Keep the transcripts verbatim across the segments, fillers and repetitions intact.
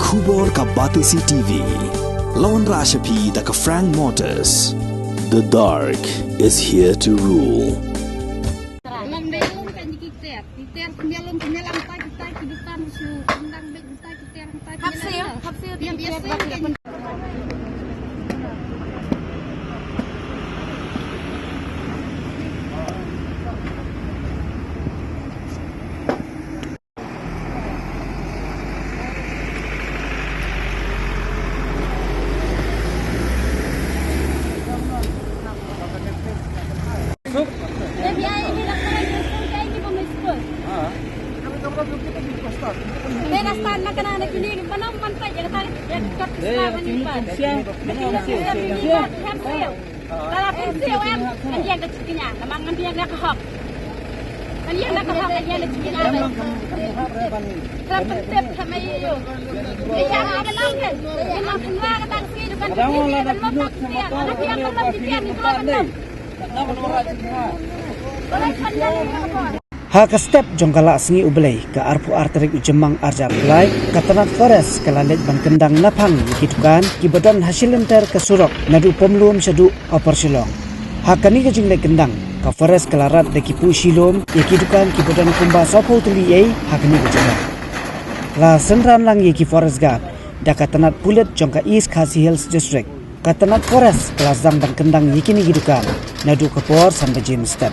Khubor ka Batesi T V. La wanrah sha phi da ka Frank Motors. The dark is here to rule. Ha ka step jong ka Lah Sngi U Blei, ka arphew ar tarik u Jymmang arhajar arphew lai, ka tnat Forest ka la leit ban kyndang naphang ïa ki dukan kiba don ha shilynter ka surok naduh Pamlum shaduh Upper Shillong. Ha kane ka jingleit kyndang, ka Forest ka la rat da ki puh shilum ïa ki dukan kiba don kumba sawphew tylli ei ha kane ka jaka. La synran lang ïa ki Forest Guard da ka tnat pulit jong ka East Khasi Hills District. Ka tnat Forest ka la sdang ban kyndang ïa kine ki dukan naduh ka por san baje mynstep.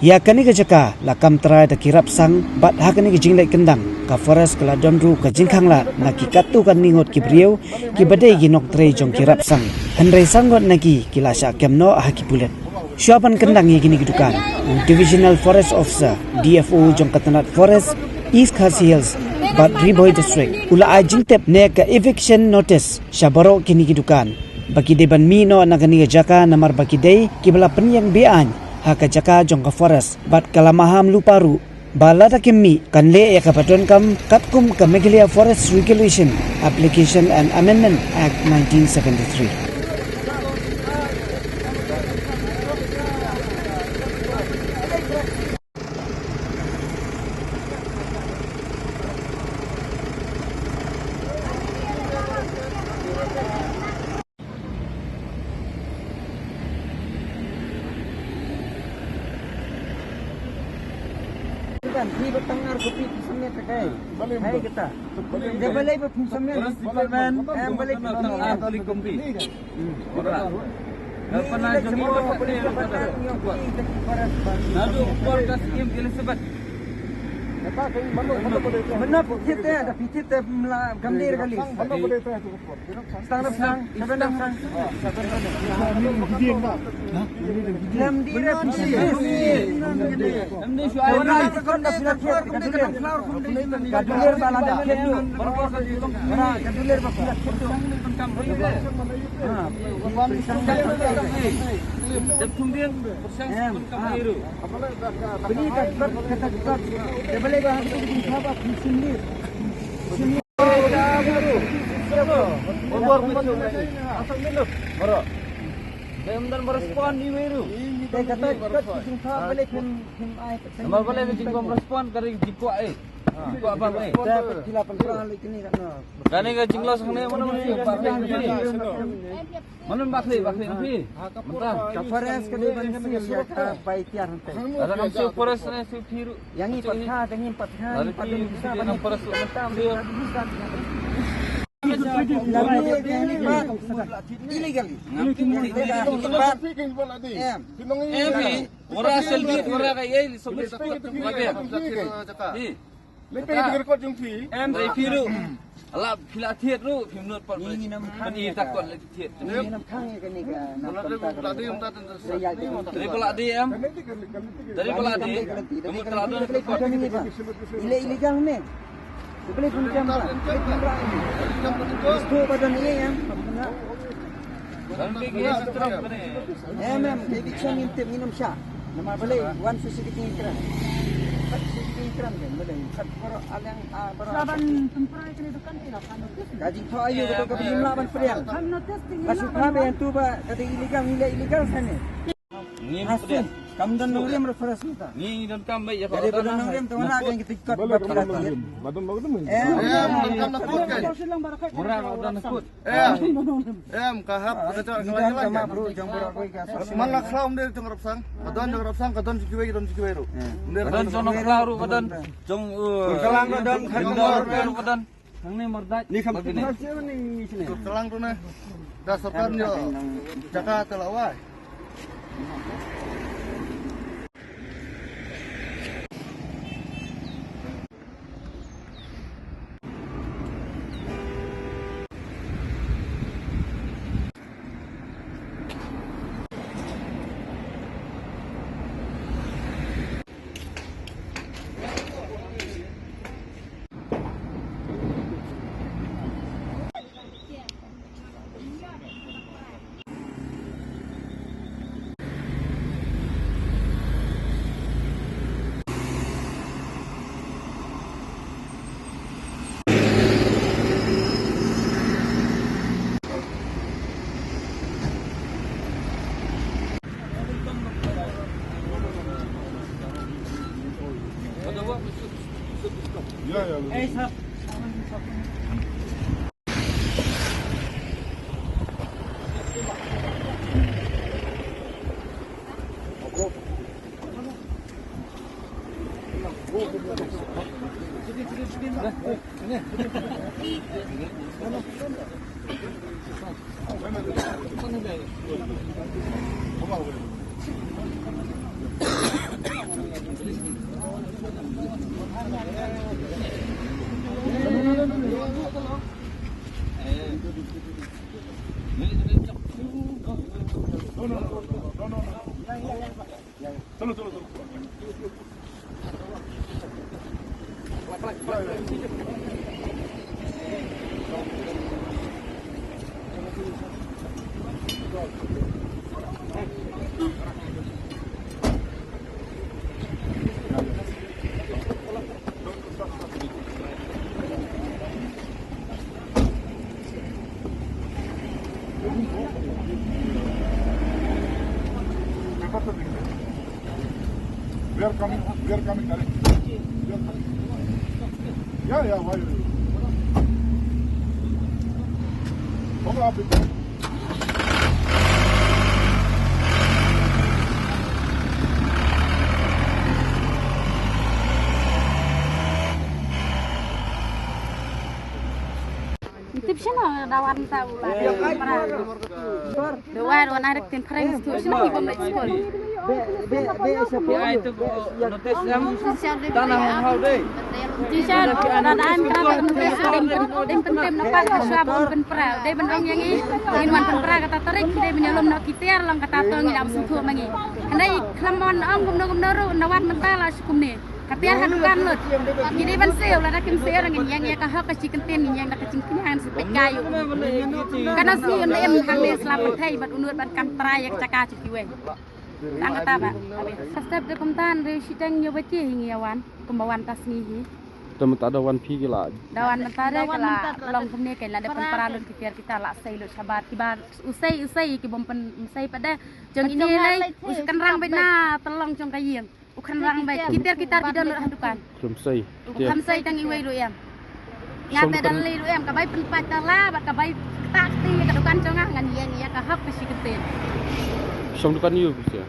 Ïa kane ka jaka la kam trai da ki rap sang, bad ha kane ka jingleit kyndang, ka Forest ka la don ruh ka jingkhang lad na ki katto katne ngut ki briew kiba dei ki nongtrei jong ki rap sang. Hynrei san ngut na ki ki la shah kem noh ha ki pulit. Shuwa ban kyndang ïa kine ki dukan, u Divisional Forest Officer, D F O, jong ka tnat Forest East Khasi Hills bad Ri Bhoi District u la ai jingtip ne ka eviction notice sha baroh kine ki dukan ba ki dei ban mih noh na kane ka jaka, namar ba ki dei kiba la pynïeng be-aiñ ha ka jaka jong ka Forest bad ka la maham lypa ruh ba lada kim mih kan leh ïa kaba donkam katkum ka Meghalaya Forest Regulation Application and Amendment Act nineteen seventy-three. Kan, phi ba tang ar kopi phi submit ka kai. Balei hai ba? Kita. Balei ba? Dia balei ba phi submit? Forest Department. Eh, balei ba phi submit? Tang ar kopi. Hmm. Ora. Ni pernah ni jumpa ni, ni pernah ni. Naduh por ka Skim Elizabeth. Mana phi thit te, da phi thit te mla gamdir kali. Stang da stang, seven da stang. Lem di re phi thit te. Em di shu ai. Ka dulir ba la da. Ka dulir ba phi la thit te. Ha. Em. Beli ka kat, ka kat, kat. Dia beli bahan tu bikin apa? Bikin sendiri. Sendiri. Baru. Asal minum. Baru. Dia mendan merespon ni baru. Dia kata kat bikin apa beli pun pun ai. Nama beli bikin merespon kari jiko ai. Jiko apa beli? Dia kila pun pun lagi ni kan. Kane ka jinglos hangne mano mano ba khlei phi. Mano ba khlei, ba khlei phi. Mynta ka Forest ka dei ban siew ïa ka bai tiar hangtai. Lada ngam siew Forest ne siew phi ruh. Ïa ngi pat kha, ka ngi pat kha, ngi pat dun. Lada phi siew forest ruh mynta. Illegal. Em. Em phi. Wara seldi, wara ka ei, so phi. Phi. Lepe ka record jong phi. Em, dei phi ruh. Ala phi la thied ruh, phim nud pat. Ngi nam khang. Pyn-i ta kot la thied. Ngi nam khang ïa kane ka nam. Dei ba la dei em. Dei ba la dei. Kamu telah don. Ile illegal ne. Beli pun jam ba. Sto ba don ne em. Em, em, ka eviction ngim tip, ngim shah. Namar balei, wan shu shu dei ki ngi kren. Kat shu dei ki ngi kren kan, balei. Kat baroh aliang, ah, baroh. Ka jingthoh aïu ka dei ka bym lah ban pdiang. Ka shu phah ba ïa tu ba ka dei illegal, ngi leh illegal sane. Ngim pdiang. Kam don nongrim reference mynta. Ngi don kam ba ïa. Jadi ba don nongrim tu mana kan kita ikut. Ba don nongrim. Ba don nongrim. Eh, ba don nongrim. Murah ba don kut. Em, em, ka hap, ka jor, ka jor, ka jor. Man la khlam de jong Rapsang. Ka don jong Rapsang, ka don jong kiwei, ka don jong kiwei ruh. Ka don jong Nongkhlaw ruh, ka don jong, uh, Kalang ka don, Kalang ka don. Hangne Mardait. Ni kham. Kalang tu na. Da sorkar nyo. Jaka te la wai. We are coming, we are coming direct. We are coming. Yeah, yeah, why? Come on, people. Tip sino dawan ta ula. Dawan wan ada tin prank tu sino ibu mai school. Ai tu ko notice em. Tanah hau dei. Teacher, da da an kra ba notice dei pen dei pen tem na pa ka shwa ba un pen pra. Dei ban ong ïa ngi, ngin wan pen pra kata tarik, dei ban ïalum na ki tiar long kata to ngi da sngewthuh ma ngi. Hynrei khlem wan ong kumno kumno ruh na wan mynta la shu kumne. Ka tiar ha dukan lut. Ngi dei ban siew, lada kim siew ngin ïeng ïa ka hok ka shi kyntien, ngin ïeng da ka jingkñia ngan sa peit ka ïa u. Ka na sngi un em hangne sla pyrthei bad un nud ban kam trai ïa ka jaka jong kiwei. Tang kata ba. Ka step de kumta hynriew shiteng hynñiew baje hi ngi ïa wan, kumba wan ta sngi hi. Te mynta da wan phi ki la. Da wan mynta de ki la long kumne, kein la dep pynpra lut ki tiar kita, la sei lut shabar kiba u sei u sei, ki bym pyn sei pat de. Jong ine lei u kynrang beit na tyllong jong ka ïing. U kynrang beit, ki tiar kita ki don lut ha dukan. Khlem sei. U khlem sei tang iwei ruh em. Nga te da lei ruh em, ka bai pynpait da la bad ka bai kta kti ïa ka dukan jong nga, ngan ïeng ïa ka hok ka shi kyntien. Shong dukan ïu phi sha.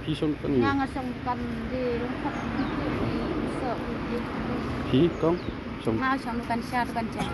Phi shong dukan ïu. Nga nga shong dukan de Rungkhat. Phi kong shong. Nga shong dukan sha, dukan sha.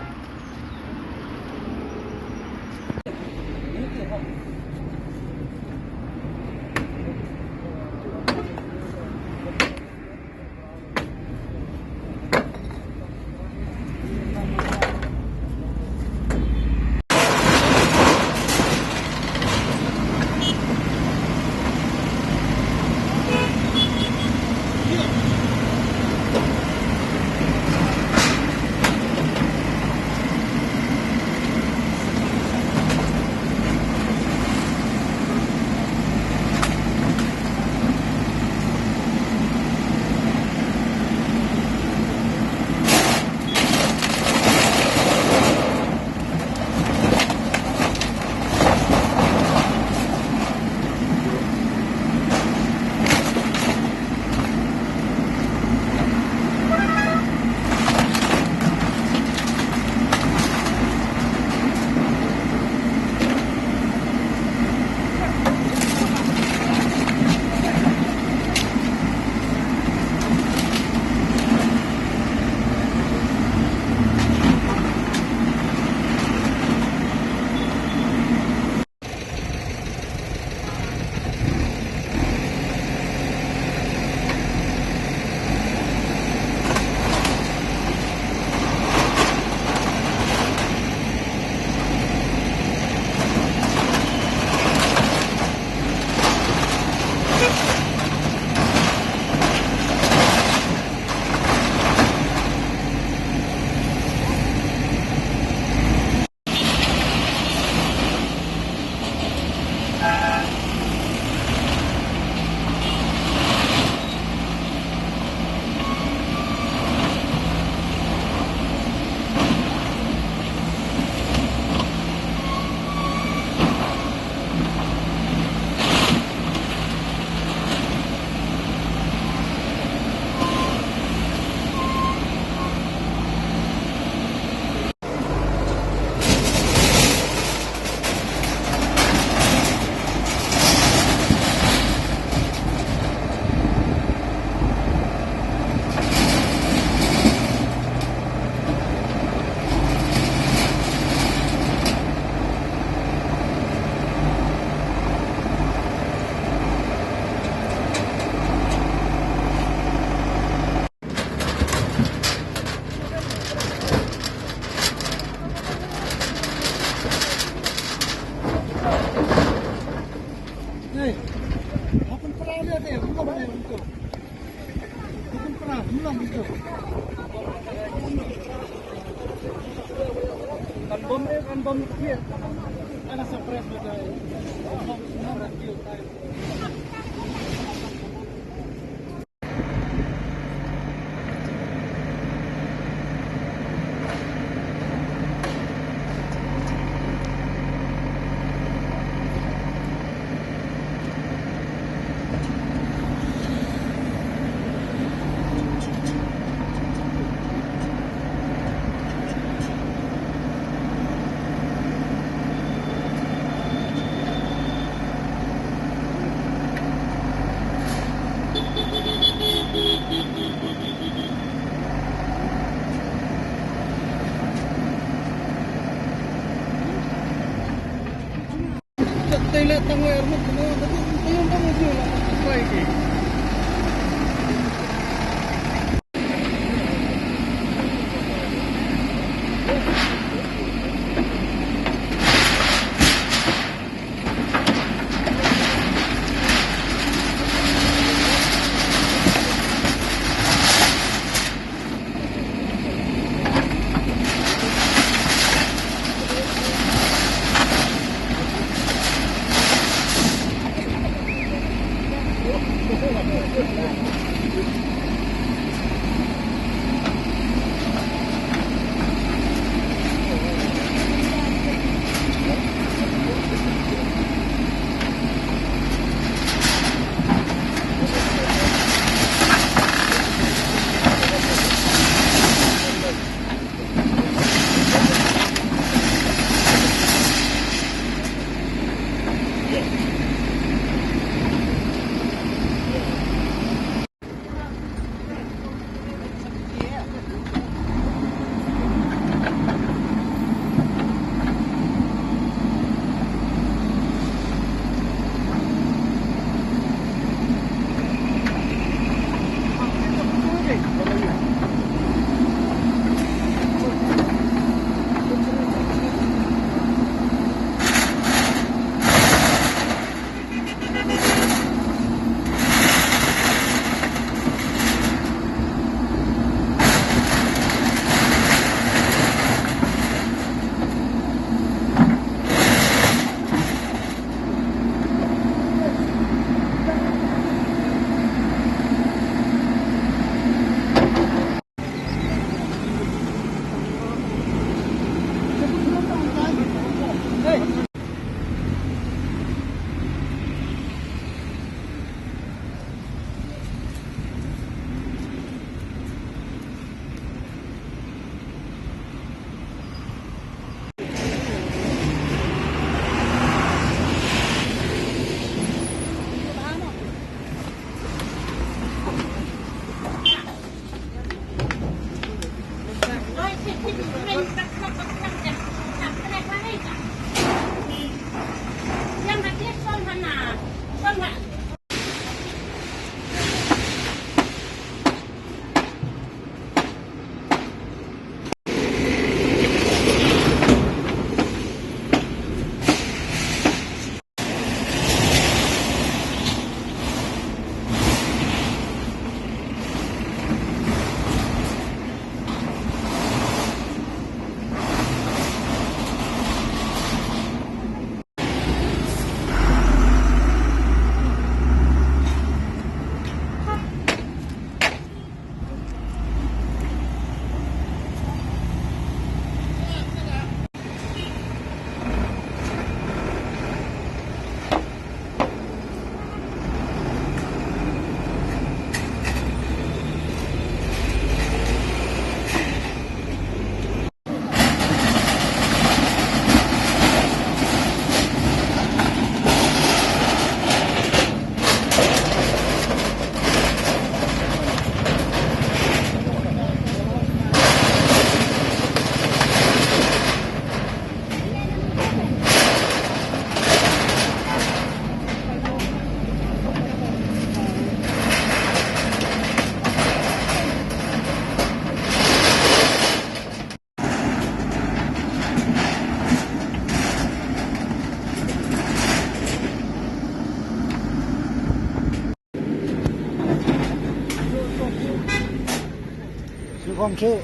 Come through.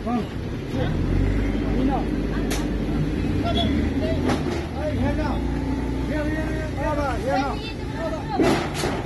Come. Hey, here now. Here, here, here, here, here now.